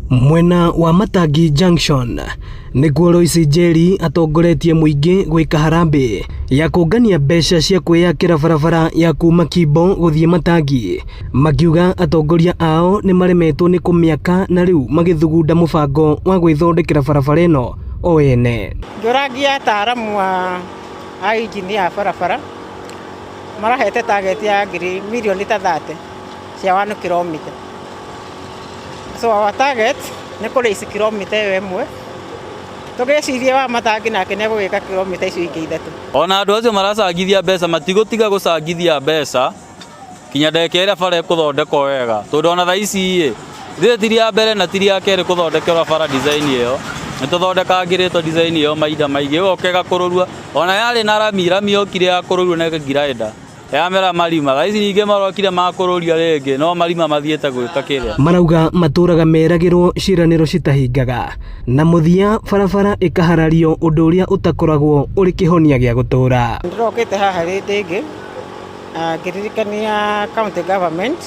Mwena wa Matangi Junction nĩkuo Loice Njeri atongoretie mũingĩ gwĩka harambee ya kũngania mbeca cia kwĩyakĩra barabara ya kuma Kimbo gũthiĩ Matangi, makiuga atongoria ao nĩ maremetwo nĩ kũmĩaka na rĩu magĩthugunda mũbango wa gwĩthondekera barabara ĩno o ene. Ngĩũrangia ataaramu a engineer a barabara marahete target ya ngiri mirioni ta 30 cia 1 kilometer. So our target nĩ kũrace kilomita ĩyo ĩmwe, tũgĩcirie wa Matangi nake nĩ egũgĩka kilomita icio ingĩ ithatũ. Ona andũ acio maracangithia mbeca matigũtiga gũcangithia mbeca kinya ndagĩka ĩrĩa bara ĩkũthondekwo wega, tondũ ona thaa ici ĩ ithuĩ ti rĩa mbere na ti rĩa kerĩ kũthondekerwo bara design ĩyo. Nĩ tũthondekangĩrĩtwo design ĩyo mahinda maingĩ, ĩgoka ĩgakũrũrua. Ona yarĩ na rami, rami yokire yakũrũrwo na ĩgĩgiraĩnda yamera marima. Thaa ici ningĩ marokire makũrũria rĩngĩ, no marima mathiĩte gwĩka kĩrĩa. Marauga matũraga meragĩrwo ciĩranĩro citahingaga na mũthia barabara ĩkaharario, ũndũ ũrĩa ũtakoragwo ũrĩ kĩhonia gĩa gũtũũra. Ndĩrokĩte haha rĩndĩ ĩngĩ ngĩririkania county government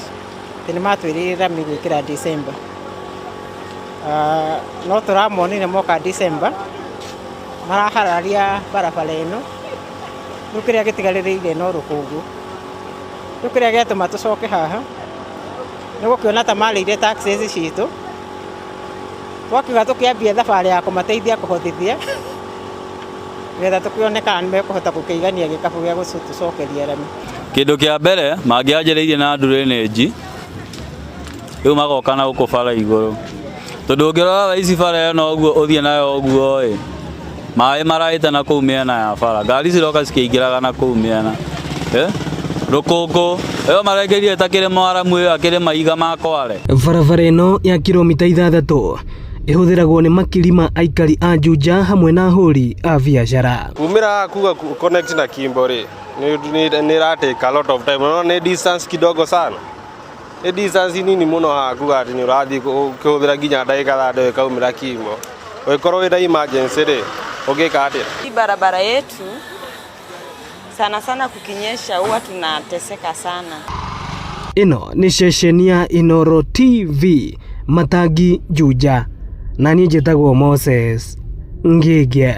atĩ nĩ matwĩrĩire rami gwĩkĩra December. No tũramonire moka December marahararia barabara ĩno, rĩu kĩrĩa gĩtigarĩrĩire no rũkũngũ. Rĩu kĩrĩa gĩatũma tũcoke haha nĩ gũkĩona ta marĩire taxes citũ, twakiuga tũkĩambie thabarĩ ya kũmateithia kũhotithia nĩgetha tũkĩone kana nĩ mekũhota gũkĩigania gĩkabũ gĩa gũtũcokeria rami. Kĩndũ kĩa mbere mangĩanjĩrĩirie na drainage, rĩu magoka na gũkũ bara igũrũ, tondũ ũngĩrora thaa ici bara ĩno ũguo ũthiĩ nayo ũguo ĩ, maĩ maraĩte na kũu mĩena ya bara, ngari ciroka cikĩingĩraga na kũu mĩena, rũkũngũ ĩyo marengeire ta kĩrĩ mwaramu ĩyo akĩrĩ mahiga ma kware. Barabara ĩno ya kilomita 6 ĩhũthĩragwo nĩ makiri ma aikari a Juja hamwe na ahũri a biacara. Kumĩra kuga connect na Kimbo rĩ, nĩ ĩra take a lot of time. Unaona nĩ distance kidogo sana, nĩ distance nini mũno haha kuga atĩ nĩ ũrathiĩ ũkĩhũthĩra nginya ndagĩka 30 ĩkaumĩra Kimbo. Ũngĩkorwo wĩna emergency rĩ, ũngĩka atĩa? Hii barabara yetu sana sana kukinyesha huwa tunateseka sana. Ĩno nĩ ceceni ya Inooro TV, Matangi, Juja, na niĩ njĩtagwo Moses Ngĩngĩ.